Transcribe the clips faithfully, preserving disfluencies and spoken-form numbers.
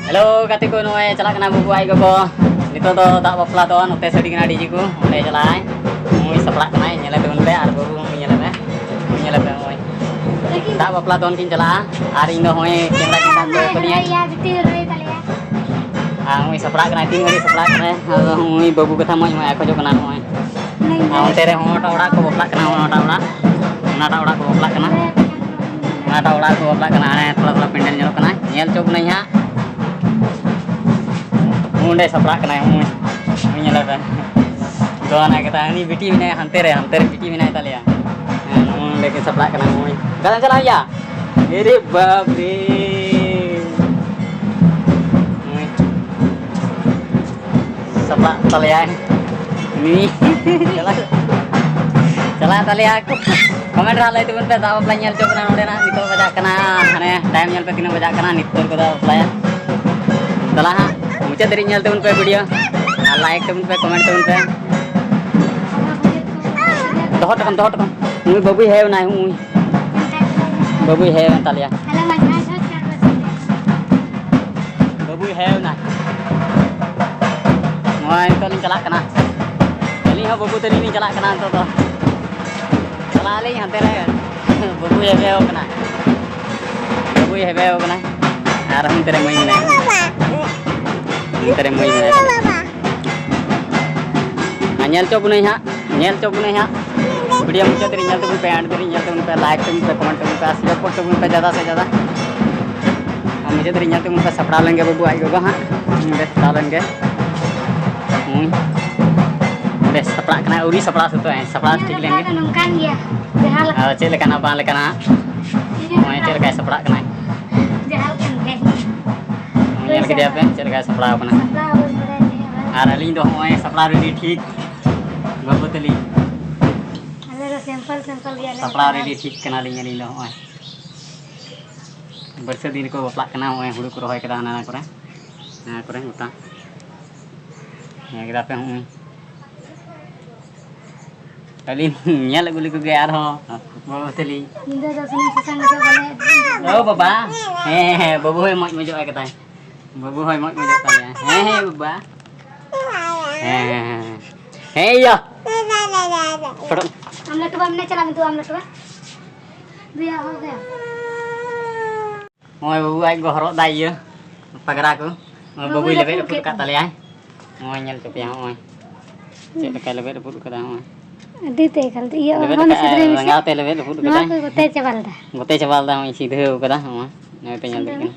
Hello ᱜᱟᱛᱮ ᱠᱚ, ᱱᱚᱜᱼᱚᱭ ᱪᱟᱞᱟᱜ ᱠᱟᱱᱟ ᱵᱟᱹᱵᱩ ᱟᱡ ᱜᱚᱜᱚ᱾ ᱱᱤᱛᱚᱜ ᱫᱚ ᱫᱟᱜ ᱵᱟᱯᱞᱟ ᱫᱚ ᱱᱚᱛᱮ ᱥᱟᱰᱮ ᱠᱟᱱᱟ, ᱰᱤᱡᱮ ᱠᱚ ᱚᱸᱰᱮ ᱪᱟᱞᱟᱜᱼᱟᱭ᱾ ᱱᱩᱭ ᱥᱟᱯᱲᱟᱜ ᱠᱟᱱᱟᱭ, ᱧᱮᱞᱮ ᱛᱟᱵᱚᱱ ᱯᱮ, ᱟᱨ ᱵᱟᱹᱵᱩ ᱦᱚᱸ ᱧᱮᱞᱮ ᱯᱮ, ᱧᱮᱞᱮ ᱯᱮ ᱱᱚᱜᱼᱚᱭ᱾ ᱫᱟᱜ ᱵᱟᱯᱞᱟ ᱫᱚᱱ ᱠᱤᱱ ᱪᱟᱞᱟᱜᱼᱟ, ᱟᱨ ᱤᱧ ᱫᱚ ᱱᱚᱜᱼᱚᱭ ᱠᱮᱢᱨᱟ ᱠᱤᱱ ᱫᱚᱦᱚ ᱠᱟᱹᱫᱤᱧᱟ᱾ ᱟᱨ ᱱᱩᱭ ᱥᱟᱯᱲᱟᱜ ᱠᱟᱱᱟᱭ, ᱛᱤᱱ ᱜᱷᱟᱹᱲᱤᱡ ᱥᱟᱯᱲᱟᱜ ᱠᱟᱱᱟᱭ᱾ ᱟᱫᱚ ᱱᱩᱭ ᱵᱟᱹᱵᱩ ᱠᱟᱛᱷᱟ ᱢᱚᱡᱽ ᱢᱚᱡᱽ ᱟᱭ ᱠᱷᱚᱡᱚᱜ ᱠᱟᱱᱟ ᱱᱚᱜᱼᱚᱭ᱾ ᱟᱨ ᱚᱱᱛᱮ ᱨᱮ ᱚᱱᱟᱴᱟᱜ ᱚᱲᱟᱜ ᱠᱚ ᱵᱟᱯᱞᱟᱜ ᱠᱟᱱᱟ, ᱚᱱᱟᱴᱟᱜ ᱚᱲᱟᱜ, ᱚᱱᱟᱴᱟᱜ ᱚᱲᱟᱜ ᱠᱚ ᱵᱟᱯᱞᱟᱜ ᱠᱟᱱᱟ, ᱚᱱᱟᱴᱟᱜ ᱚᱲᱟᱜ ᱠᱚ ᱵᱟᱯᱞᱟᱜ ᱠᱟᱱᱟ᱾ ᱦᱟᱱᱮ ᱛᱷᱚᱲᱟ ᱛᱷᱚᱲᱟ ᱯᱮᱱᱰᱮᱞ ᱧᱮᱞᱚᱜ ᱠᱟᱱᱟ, ᱧᱮᱞ ᱦᱚᱪᱚ ᱵᱚᱱᱟᱹᱧ ᱦᱟᱸᱜ᱾ ᱚᱸᱰᱮ ᱥᱟᱯᱲᱟᱜ ᱠᱟᱱᱟᱭ, ᱩᱱᱤ, ᱩᱱᱤ ᱧᱮᱞᱮ ᱯᱮ᱾ ᱫᱚᱱ ᱟᱭ ᱠᱟᱛᱷᱟ, ᱦᱟᱹᱱᱤ ᱵᱤᱴᱤ ᱢᱮᱱᱟᱭᱟ ᱦᱟᱱᱛᱮ ᱨᱮ, ᱦᱟᱱᱛᱮ ᱨᱮ ᱵᱤᱴᱤ ᱢᱮᱱᱟᱭ ᱛᱟᱞᱮᱭᱟ᱾ ᱦᱮᱸ, ᱱᱚᱜᱼᱚᱭ ᱚᱸᱰᱮ ᱠᱤᱱ ᱥᱟᱯᱲᱟᱜ ᱠᱟᱱᱟ, ᱱᱚᱜᱼᱚᱭ᱾ ᱚᱠᱟᱛᱮᱢ ᱪᱟᱞᱟᱜ ᱜᱮᱭᱟ? ᱮᱨᱮ ᱵᱟᱯ ᱨᱮ᱾ ᱱᱚᱜᱼᱚᱭ᱾ ᱥᱟᱯᱲᱟᱜ ᱛᱟᱞᱮᱭᱟᱭ᱾ ᱩᱱᱤ ᱪᱟᱞᱟᱜ, ᱪᱟᱞᱟᱜ ᱛᱟᱞᱮᱭᱟ᱾ ᱠᱚᱢᱮᱱᱴ ᱨᱮ ᱞᱟᱹᱭ ᱛᱟᱵᱚᱱ ᱯᱮ, ᱫᱟᱜ ᱵᱟᱯᱞᱟ ᱧᱮᱞ ᱦᱚᱪᱚ ᱠᱟᱱᱟ ᱱᱚᱸᱰᱮᱱᱟᱜ᱾ ᱱᱤᱛᱚᱜ ᱵᱟᱡᱟᱜ ᱠᱟᱱᱟ, ᱦᱟᱱᱮ ᱴᱟᱭᱤᱢ ᱧᱮᱞ ᱯᱮ ᱛᱤᱱᱟᱹᱜ ᱵᱟᱡᱟᱜ ᱠᱟᱱᱟ᱾ ᱱᱤᱛᱚᱜ ᱨᱮᱠᱚ ᱫᱟᱜ ᱵᱟᱯᱞᱟᱭᱟ᱾ ᱫᱮᱞᱟ ᱦᱟᱸᱜ ᱢᱩᱪᱟᱹᱫ ᱫᱷᱟᱹᱨᱤᱡ ᱧᱮᱞ ᱛᱟᱵᱚᱱ ᱯᱮ ᱵᱷᱤᱰᱤᱭᱳ, ᱟᱨ ᱞᱟᱭᱤᱠ ᱛᱟᱵᱚᱱ ᱯᱮ, ᱠᱚᱢᱮᱱᱴ ᱛᱟᱵᱚᱱ ᱯᱮ᱾ ᱫᱚᱦᱚ ᱦᱚᱴᱚ ᱠᱟᱢ, ᱫᱚᱦᱚ ᱦᱚᱴᱚ ᱠᱟᱢ᱾ ᱱᱩᱭ ᱵᱟᱹᱵᱩᱭ ᱦᱮᱡ ᱮᱱᱟᱭ, ᱱᱩᱭ ᱵᱟᱹᱵᱩᱭ ᱦᱮᱡ ᱮᱱ ᱛᱟᱞᱮᱭᱟ᱾ ᱵᱟᱹᱵᱩᱭ ᱦᱮᱡ ᱮᱱᱟ᱾ ᱱᱚᱜᱼᱚᱭ ᱱᱤᱛᱚᱜ ᱞᱤᱧ ᱪᱟᱞᱟᱜ ᱠᱟᱱᱟ᱾ ᱟᱹᱞᱤᱧ ᱦᱚᱸ ᱵᱟᱹᱵᱩ ᱛᱟᱹᱞᱤᱧ ᱞᱤᱧ ᱪᱟᱞᱟᱜ ᱠᱟᱱᱟ ᱱᱤᱛᱚᱜ ᱫᱚ᱾ ᱪᱟᱞᱟᱜ ᱟᱹᱞᱤᱧ ᱦᱟᱱᱛᱮ ᱨᱮ᱾ ᱵᱟᱹᱵᱩᱭ ᱦᱮᱵᱮᱣ ᱠᱟᱱᱟ᱾ ᱵᱟᱹᱵᱩᱭ ᱦᱮᱵᱮᱣ ᱠᱟᱱᱟ᱾ ᱟᱨ ᱦᱟᱱᱛᱮ ᱨᱮ ᱢᱟᱹᱭ ᱢᱮᱱᱟᱭᱟ᱾ ᱦᱟᱱᱛᱮ ᱨᱮ ᱢᱟᱹᱭ ᱢᱮᱱᱟᱭᱟ᱾ ᱟᱨ ᱧᱮᱞ ᱦᱚᱪᱚ ᱵᱚᱱᱟᱹᱧ ᱦᱟᱸᱜ᱾ ᱧᱮᱞ ᱦᱚᱪᱚ ᱵᱚᱱᱟᱹᱧ ᱦᱟᱸᱜ᱾ ᱵᱷᱤᱰᱤᱭᱳ ᱢᱩᱪᱟᱹᱫ ᱨᱮ ᱧᱮᱞ ᱛᱟᱵᱚᱱ ᱯᱮ, ᱮᱱᱰ ᱫᱷᱟᱹᱨᱤᱡ ᱧᱮᱞ ᱛᱟᱵᱚᱱ ᱯᱮ, ᱞᱟᱭᱤᱠ ᱛᱟᱵᱚᱱ ᱯᱮ, ᱠᱚᱢᱮᱱᱴ ᱛᱟᱵᱚᱱ ᱯᱮ, ᱟᱨ ᱥᱮᱭᱟᱨ ᱛᱟᱵᱚᱱ ᱯᱮ ᱡᱟᱫᱟ ᱥᱮ ᱡᱟᱫᱟ᱾ ᱟᱨ ᱢᱩᱪᱟᱹᱫ ᱨᱮ ᱧᱮᱞ ᱛᱟᱵᱚᱱ ᱯᱮ, ᱥᱟᱯᱲᱟᱣ ᱞᱮᱱ ᱜᱮ ᱵᱟᱹᱵᱩ ᱟᱡ ᱜᱚᱜᱚ ᱦᱟᱸᱜ᱾ ᱚᱸᱰᱮ ᱥᱟᱯᱲᱟᱣ ᱞᱮᱱ ᱜᱮ᱾ ᱦᱩᱸ᱾ ᱚᱸᱰᱮ ᱥᱟᱯᱲᱟᱜ ᱠᱟᱱᱟ, ᱟᱹᱣᱨᱤ ᱥᱟᱯᱲᱟᱣ ᱥᱟᱹᱛᱚᱜ ᱟᱭ, ᱥᱟᱯᱲᱟᱣ ᱴᱷᱤᱠ ᱞᱮᱱ ᱜᱮ᱾ ᱫᱚ ᱱᱚᱝᱠᱟᱱ ᱜᱮᱭᱟ, ᱡᱟᱦᱟᱸ ᱞᱮᱠᱟ᱾ ᱟᱫᱚ ᱪᱮᱫ ᱞᱮᱠᱟᱱᱟ ᱵᱟᱝ ᱞᱮᱠᱟᱱᱟ ᱦᱟᱸᱜ᱾ ᱱᱚᱜᱼᱚᱭ ᱪᱮᱫ ᱞᱮᱠᱟᱭ ᱥᱟᱯᱲᱟᱜ ᱠᱟᱱᱟᱭ᱾ ᱡᱟᱦᱟᱸ ᱞᱮᱠᱟᱱ ᱜᱮ᱾ ᱧᱮᱞ ᱠᱮᱫᱮᱭᱟ ᱯᱮ ᱪᱮᱫ ᱞᱮᱠᱟᱭ ᱥᱟᱯᱲᱟᱣ ᱠᱟᱱᱟ᱾ ᱥᱟᱯᱲᱟᱣ ᱵᱟᱹᱧ ᱵᱟᱲᱟᱭ ᱛᱟᱦᱮᱸᱜᱼᱟ᱾ ᱟᱨ ᱟᱹᱞᱤᱧ ᱫᱚ ᱱᱚᱜᱼᱚᱭ ᱥᱟᱯᱲᱟᱣ ᱨᱮᱰᱤ ᱴᱷᱤᱠ ᱵᱟᱹᱵᱩ ᱛᱟᱹᱞᱤᱧ᱾ ᱟᱞᱮ ᱫᱚ ᱥᱤᱢᱯᱚᱞ ᱥᱤᱢᱯᱚᱞ ᱜᱮᱭᱟᱞᱮ᱾ ᱥᱟᱯᱲᱟᱣ ᱨᱮᱰᱤ ᱴᱷᱤᱠ ᱠᱟᱱᱟᱞᱤᱧ ᱟᱹᱞᱤᱧ ᱫᱚ ᱱᱚᱜᱼᱚᱭ᱾ ᱵᱟᱹᱨᱥᱟᱹ ᱫᱤᱱ ᱨᱮᱠᱚ ᱵᱟᱯᱞᱟᱜ ᱠᱟᱱᱟ, ᱱᱚᱜᱼᱚᱭ ᱦᱩᱲᱩ ᱠᱚ ᱨᱚᱦᱚᱭ ᱠᱟᱫᱟ ᱦᱟᱱᱟ ᱠᱚᱨᱮ, ᱦᱟᱱᱟ ᱠᱚᱨᱮ ᱜᱚᱴᱟ᱾ ᱧᱮᱞ ᱠᱮᱫᱟ ᱯᱮ, ᱦᱚᱸᱜᱼᱚᱭ᱾ ᱟᱹᱞᱤᱧ ᱧᱮᱞ ᱟᱹᱜᱩ ᱞᱮᱠᱚ ᱜᱮ ᱟᱨᱦᱚᱸ ᱵᱟᱹᱵᱩ ᱛᱟᱹᱞᱤᱧ᱾ ᱧᱤᱫᱟᱹ ᱫᱚ ᱥᱩᱱᱩᱢ ᱥᱟᱥᱟᱝ ᱚᱡᱚᱜ ᱵᱟᱞᱮ ᱚ ᱵᱟᱵᱟ, ᱦᱮᱸ, ᱦᱮᱸ, ᱵᱟᱹᱵᱩ ᱦᱚᱸᱭ ᱢᱚᱡᱽ ᱢᱚᱡᱚᱜ ᱟᱭ ᱠᱟᱫᱟᱭ᱾ ᱵᱟᱹᱵᱩ ᱦᱚᱸᱭ ᱢᱚᱡᱽ ᱢᱚᱡᱚᱜ ᱛᱟᱞᱮᱭᱟ᱾ ᱦᱮᱸ, ᱦᱮᱸ, ᱵᱟᱵᱟ᱾ ᱦᱮᱸ, ᱦᱮᱸ, ᱦᱮᱸ, ᱦᱮᱸ᱾ ᱦᱮᱸ, ᱤᱭᱟᱹ᱾ ᱯᱷᱳᱴᱳ᱾ ᱟᱢ ᱞᱟᱹᱴᱩ ᱵᱟ ᱢᱮᱱᱟᱭ, ᱪᱟᱞᱟᱜ ᱢᱮ ᱫᱩ, ᱟᱢ ᱞᱟᱹᱴᱩ ᱵᱟ᱾ ᱫᱩᱭᱟ ᱦᱚ ᱜᱮ᱾ ᱱᱚᱜᱼᱚᱭ ᱵᱟᱹᱵᱩ ᱟᱡ ᱜᱚ ᱦᱚᱨᱚᱜ ᱫᱟᱭ ᱤᱭᱟᱹ, ᱯᱟᱜᱽᱨᱟ ᱠᱚ᱾ ᱱᱚᱜᱼᱚᱭ ᱵᱟᱹᱵᱩᱭ ᱵᱟᱹᱵᱩᱭ ᱞᱮᱵᱮᱫ ᱨᱟᱹᱯᱩᱫ ᱨᱟᱹᱯᱩᱫ ᱠᱮᱫ ᱠᱟᱜ ᱛᱤᱧᱟ᱾ ᱛᱟᱞᱮᱭᱟᱭ᱾ ᱱᱚᱜᱼᱚᱭ ᱧᱮᱞ ᱦᱚᱪᱚ ᱯᱮᱭᱟ, ᱱᱚᱜᱼᱚᱭ᱾ ᱪᱮᱫ ᱞᱮᱠᱟᱭ ᱞᱮᱵᱮᱫ ᱨᱟᱹᱯᱩᱫ ᱠᱟᱫᱟ, ᱱᱚᱜᱼᱚᱭ᱾ ᱟᱹᱰᱤ ᱛᱮ ᱮᱠᱟᱞ ᱛᱮ ᱤᱭᱟᱹ ᱞᱮᱵᱮᱫ ᱚᱱᱟ ᱠᱟᱜᱼᱟᱭ, ᱥᱤᱫᱽᱨᱟᱹ ᱢᱮᱥᱮ᱾ ᱨᱟᱸᱜᱟᱣ ᱛᱮ ᱞᱮᱵᱮᱫ ᱨᱟᱹᱯᱩᱫ ᱱᱚᱣᱟ ᱠᱟᱫᱟᱭ᱾ ᱠᱚ ᱜᱚᱛᱮ ᱪᱟᱵᱟ ᱞᱮᱫᱟ᱾ ᱜᱚᱛᱮ ᱪᱟᱵᱟ ᱞᱮᱫᱟ, ᱱᱚᱜᱼᱚᱭ ᱥᱤᱫᱷᱟᱹᱣ ᱠᱟᱫᱟ, ᱱᱚᱜᱼᱚᱭ᱾ ᱱᱚᱜᱼᱚᱭ ᱯᱮ ᱧᱮᱞ ᱫᱟᱲᱮᱭᱟᱜ ᱠᱟᱱᱟ᱾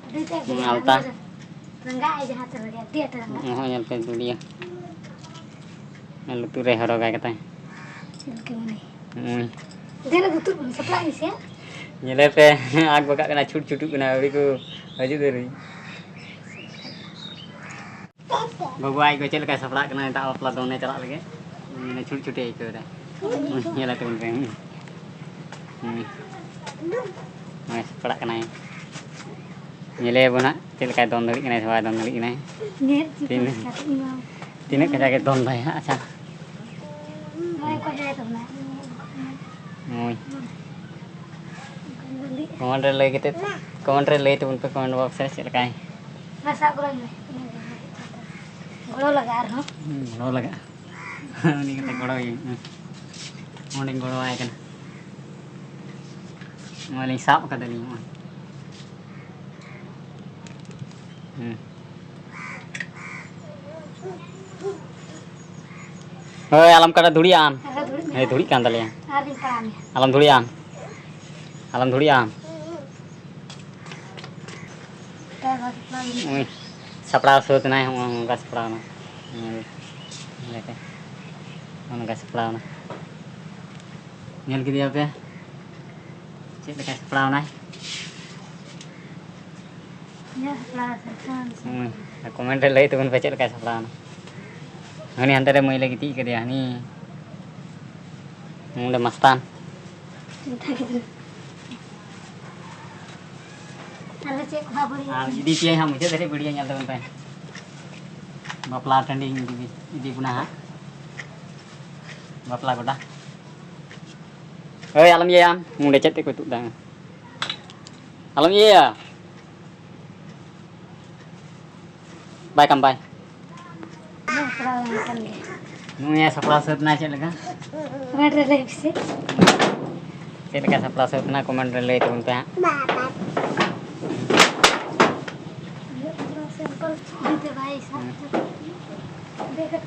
ᱟᱹᱰᱤ ᱛᱮ ᱮᱠᱟᱞ ᱱᱚᱜᱼᱚᱭ ᱛᱮ ᱟᱞᱛᱟ᱾ ᱨᱟᱸᱜᱟᱜ ᱟᱭ ᱡᱟᱦᱟᱸ ᱛᱮ ᱨᱮᱜᱮ, ᱟᱹᱰᱤ ᱟᱸᱴᱮ ᱨᱟᱸᱜᱟᱜᱼᱟ᱾ ᱱᱚᱜᱼᱚᱭ ᱧᱮᱞ ᱯᱮ ᱫᱩᱲᱤᱭᱟᱹ᱾ ᱞᱩᱛᱩᱨ ᱨᱮ ᱦᱚᱨᱚᱜᱟᱭ ᱠᱟᱛᱟᱭ᱾ ᱪᱮᱫ ᱞᱮᱠᱟ ᱢᱟᱱᱮ? ᱱᱚᱜᱼᱚᱭ᱾ ᱫᱮᱱ ᱞᱩᱛᱩᱨ ᱠᱚ ᱥᱟᱯᱲᱟᱜ ᱢᱮᱥᱮ᱾ ᱧᱮᱞᱮ ᱯᱮ, ᱟᱸᱠ ᱵᱟᱠᱟᱜ ᱠᱟᱱᱟ, ᱪᱷᱩᱴ ᱪᱷᱩᱴᱩᱜ ᱠᱟᱱᱟ, ᱟᱹᱣᱨᱤ ᱠᱚ ᱦᱤᱡᱩᱜ ᱫᱟᱹᱨᱤ᱾ ᱵᱟᱹᱵᱩ ᱟᱡ ᱜᱚ ᱪᱮᱫ ᱞᱮᱠᱟᱭ ᱥᱟᱯᱲᱟᱜ ᱠᱟᱱᱟ ᱫᱟᱜ ᱵᱟᱯᱞᱟ ᱫᱚᱱᱮ ᱪᱟᱞᱟᱜ ᱞᱟᱹᱜᱤᱫ᱾ ᱢᱟᱱᱮ ᱪᱷᱩᱴ ᱪᱷᱩᱴᱤ ᱟᱹᱭᱠᱟᱹᱣ ᱮᱫᱟ᱾ ᱧᱮᱞ ᱟᱭ ᱛᱟᱵᱚᱱ ᱯᱮ᱾ ᱦᱩᱸ᱾ ᱦᱩᱸ᱾ ᱱᱚᱜᱼᱚᱭ ᱥᱟᱯᱲᱟᱜ ᱠᱟᱱᱟᱭ᱾ ᱧᱮᱞᱮᱭᱟᱵᱚᱱ ᱦᱟᱸᱜ ᱪᱮᱫ ᱞᱮᱠᱟᱭ ᱫᱚᱱ ᱫᱟᱲᱮᱭᱟᱜ ᱠᱟᱱᱟᱭ ᱥᱮ ᱵᱟᱭ ᱫᱚᱱ ᱫᱟᱲᱮᱭᱟᱜ ᱠᱟᱱᱟᱭ᱾ ᱧᱮᱞ ᱪᱮᱫ ᱛᱤᱱᱟᱹᱜ ᱠᱟᱛᱮ ᱤᱧ ᱢᱟ᱾ ᱛᱤᱱᱟᱹᱜ ᱠᱟᱡᱟᱠ ᱮ ᱫᱚᱱ ᱫᱟᱭ ᱦᱟᱸᱜ, ᱟᱪᱪᱷᱟ᱾ ᱱᱚᱜᱼᱚᱭ ᱠᱚ ᱦᱮᱡ ᱛᱟᱵᱚᱱᱟ᱾ ᱱᱚᱜᱼᱚᱭ᱾ ᱠᱚᱢᱮᱱᱴ ᱨᱮ ᱞᱟᱹᱭ ᱠᱟᱛᱮ, ᱠᱚᱢᱮᱱᱴ ᱨᱮ ᱞᱟᱹᱭ ᱛᱟᱵᱚᱱ ᱯᱮ, ᱠᱚᱢᱮᱱᱴ ᱵᱚᱠᱥ ᱨᱮ ᱪᱮᱫ ᱞᱮᱠᱟᱭ᱾ ᱢᱟ ᱥᱟᱵ ᱜᱚᱲᱚᱧ ᱢᱮ᱾ ᱜᱚᱲᱚ ᱞᱟᱜᱟᱜᱼᱟ ᱟᱨᱦᱚᱸ᱾ ᱦᱩᱸ, ᱜᱚᱲᱚ ᱞᱟᱜᱟᱜᱼᱟ᱾ ᱩᱱᱤ ᱠᱟᱛᱮ ᱜᱚᱲᱚ ᱦᱩᱭᱩᱜᱼᱟ᱾ ᱚᱸᱰᱮᱧ ᱜᱚᱲᱚᱣᱟᱭ ᱠᱟᱱᱟ᱾ ᱱᱚᱜᱼᱚᱭ ᱞᱤᱧ ᱥᱟᱵ ᱠᱟᱫᱟᱞᱤᱧ, ᱱᱚᱜᱼᱚᱭ᱾ ᱦᱩᱸ᱾ ᱦᱳᱭ, ᱟᱞᱚᱢ ᱠᱟᱴᱟ, ᱫᱷᱩᱲᱤᱜ ᱟᱢ᱾ ᱟᱨᱦᱚᱸ ᱫᱷᱩᱲᱤᱜ ᱢᱮ᱾ ᱦᱮᱸ, ᱫᱷᱩᱲᱤᱜ ᱠᱟᱱ ᱛᱟᱞᱮᱭᱟ᱾ ᱟᱨ ᱞᱤᱧ ᱯᱟᱲᱟᱣ ᱢᱮᱭᱟ᱾ ᱟᱞᱚᱢ ᱫᱷᱩᱲᱤᱜ ᱟᱢ᱾ ᱟᱞᱚᱢ ᱫᱷᱩᱲᱤᱜ ᱟᱢ᱾ ᱱᱚᱜᱼᱚᱭ ᱥᱟᱯᱲᱟᱣ ᱥᱟᱹᱛ ᱮᱱᱟᱭ, ᱦᱚᱸᱜᱼᱚ ᱱᱚᱝᱠᱟ ᱥᱟᱯᱲᱟᱣ ᱮᱱᱟ᱾ ᱦᱩᱸ, ᱧᱮᱞ ᱯᱮ᱾ ᱦᱚᱸᱜᱼᱚ ᱱᱚᱝᱠᱟ ᱥᱟᱯᱲᱟᱣ ᱮᱱᱟ᱾ ᱧᱮᱞ ᱠᱮᱫᱮᱭᱟ ᱯᱮ? ᱪᱮᱫ ᱞᱮᱠᱟ ᱥᱟᱯᱲᱟᱣ ᱮᱱᱟᱭ? ᱧᱮᱞ ᱥᱟᱯᱲᱟᱣ ᱟᱠᱟᱱ ᱠᱷᱟᱱ᱾ ᱦᱩᱸ, ᱟᱨ ᱠᱚᱢᱮᱱᱴ ᱨᱮ ᱞᱟᱹᱭ ᱛᱟᱵᱚᱱ ᱯᱮ ᱪᱮᱫ ᱞᱮᱠᱟᱭ ᱥᱟᱯᱲᱟᱣ ᱮᱱᱟ᱾ ᱦᱟᱹᱱᱤ ᱦᱟᱱᱛᱮ ᱨᱮ ᱢᱟᱹᱭᱞᱟᱹ ᱜᱤᱛᱤᱡ ᱠᱟᱫᱮᱭᱟ, ᱦᱟᱹᱱᱤ᱾ ᱱᱚᱰᱮ ᱢᱟᱥᱛᱟᱱ᱾ ᱟᱨ ᱪᱮᱫ ᱠᱚ ᱦᱟᱸᱜ ᱵᱟᱹᱲᱤᱡ ᱟᱨ ᱤᱫᱤ ᱯᱮᱭᱟᱭ ᱦᱟᱸᱜ ᱢᱩᱪᱟᱹᱫ ᱫᱷᱟᱹᱨᱤᱡ ᱵᱷᱤᱰᱤᱭᱳ ᱧᱮᱞ ᱛᱟᱵᱚᱱ ᱯᱮ᱾ ᱵᱟᱯᱞᱟ ᱴᱟᱺᱰᱤ ᱤᱫᱤ, ᱤᱫᱤ ᱵᱚᱱᱟ ᱦᱟᱸᱜ᱾ ᱵᱟᱯᱞᱟ ᱜᱚᱰᱟ᱾ ᱦᱳᱭ, ᱟᱞᱚᱢ ᱤᱭᱟᱹᱭᱟ, ᱱᱚᱰᱮ ᱪᱮᱫ ᱛᱮᱫ ᱠᱚ ᱛᱩᱫ ᱫᱟ? ᱟᱞᱚᱢ ᱤᱭᱟᱹᱭᱟ᱾ ᱵᱟᱭ ᱠᱟᱢ ᱵᱟᱭ᱾ ᱱᱩᱭ ᱥᱟᱯᱲᱟᱣ ᱥᱟᱹᱛ ᱮᱱᱟ ᱪᱮᱫ ᱞᱮᱠᱟ? ᱠᱚᱢᱮᱱᱴ ᱨᱮ ᱞᱟᱹᱭ ᱯᱮᱥᱮ᱾ ᱪᱮᱫ ᱞᱮᱠᱟ ᱥᱟᱯᱲᱟᱣ ᱥᱟᱹᱛ ᱮᱱᱟ ᱠᱚᱢᱮᱱᱴ ᱨᱮ ᱞᱟᱹᱭ ᱛᱟᱵᱚᱱ ᱯᱮ ᱦᱟᱸᱜ᱾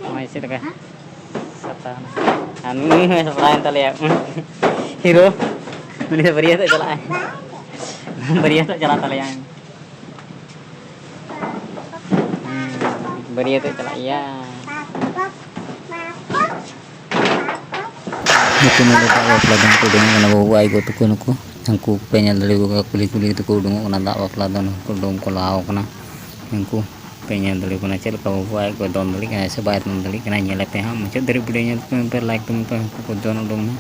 ᱱᱚᱜᱼᱚᱭ ᱪᱮᱫ ᱞᱮᱠᱟ ᱥᱟᱯᱲᱟᱣ ᱮᱱᱟ᱾ ᱟᱨ ᱱᱩᱭ ᱦᱚᱸᱭ ᱥᱟᱯᱲᱟᱣ ᱮᱱ ᱛᱟᱞᱮᱭᱟ ᱦᱤᱨᱳ᱾ ᱩᱱᱤ ᱫᱚ ᱵᱟᱹᱨᱭᱟᱹᱛᱚᱜ ᱪᱟᱞᱟᱜᱼᱟᱭ᱾ ᱵᱟᱹᱨᱭᱟᱹᱛᱚᱜ ᱪᱟᱞᱟᱜ ᱛᱟᱞᱮᱭᱟ᱾ ᱦᱩᱸ, ᱵᱟᱹᱨᱭᱟᱹᱛᱚᱜ ᱪᱟᱞᱟᱜ ᱜᱮᱭᱟ᱾ ᱱᱩᱠᱩ ᱱᱚᱰᱮ ᱫᱟᱜ ᱵᱟᱯᱞᱟ ᱫᱚᱱ ᱠᱚ ᱩᱰᱩᱝ ᱠᱟᱱᱟ, ᱵᱟᱹᱵᱩ ᱟᱡ ᱜᱚ ᱛᱟᱠᱚ ᱱᱩᱠᱩ᱾ ᱩᱱᱠᱩ ᱯᱮ ᱧᱮᱞ ᱫᱟᱲᱮᱭᱟᱠᱚ ᱠᱷᱟᱱ ᱠᱩᱞᱦᱤ ᱠᱩᱞᱦᱤ ᱛᱮᱠᱚ ᱩᱰᱩᱝᱚᱜ ᱠᱟᱱᱟ, ᱫᱟᱜ ᱵᱟᱯᱞᱟ ᱫᱚᱱ ᱠᱚ ᱩᱰᱩᱝ ᱠᱚ ᱞᱟᱦᱟᱣ ᱠᱟᱱᱟ᱾ ᱩᱱᱠᱩ ᱯᱮ ᱧᱮᱞ ᱫᱟᱲᱮᱭᱟᱠᱚ ᱠᱟᱱᱟ ᱪᱮᱫ ᱞᱮᱠᱟ ᱵᱟᱹᱵᱩ ᱟᱡ ᱜᱚ ᱫᱚᱱ ᱫᱟᱲᱮᱭᱟᱜ ᱠᱟᱱᱟᱭ ᱥᱮ ᱵᱟᱭ ᱫᱚᱱ ᱫᱟᱲᱮᱭᱟᱜ ᱠᱟᱱᱟ, ᱧᱮᱞᱮ ᱯᱮ ᱦᱟᱸᱜ᱾ ᱢᱩᱪᱟᱹᱫ ᱫᱷᱟᱹᱨᱤᱡ ᱵᱷᱤᱰᱤᱭᱳ ᱧᱮᱞ ᱛᱟᱵᱚᱱ ᱯᱮ, ᱞᱟᱭᱤᱠ ᱛᱟᱵᱚᱱ ᱯᱮ, ᱩᱱᱠᱩ ᱠᱚ ᱫᱚᱱ ᱩᱰᱩᱝ ᱱᱟ᱾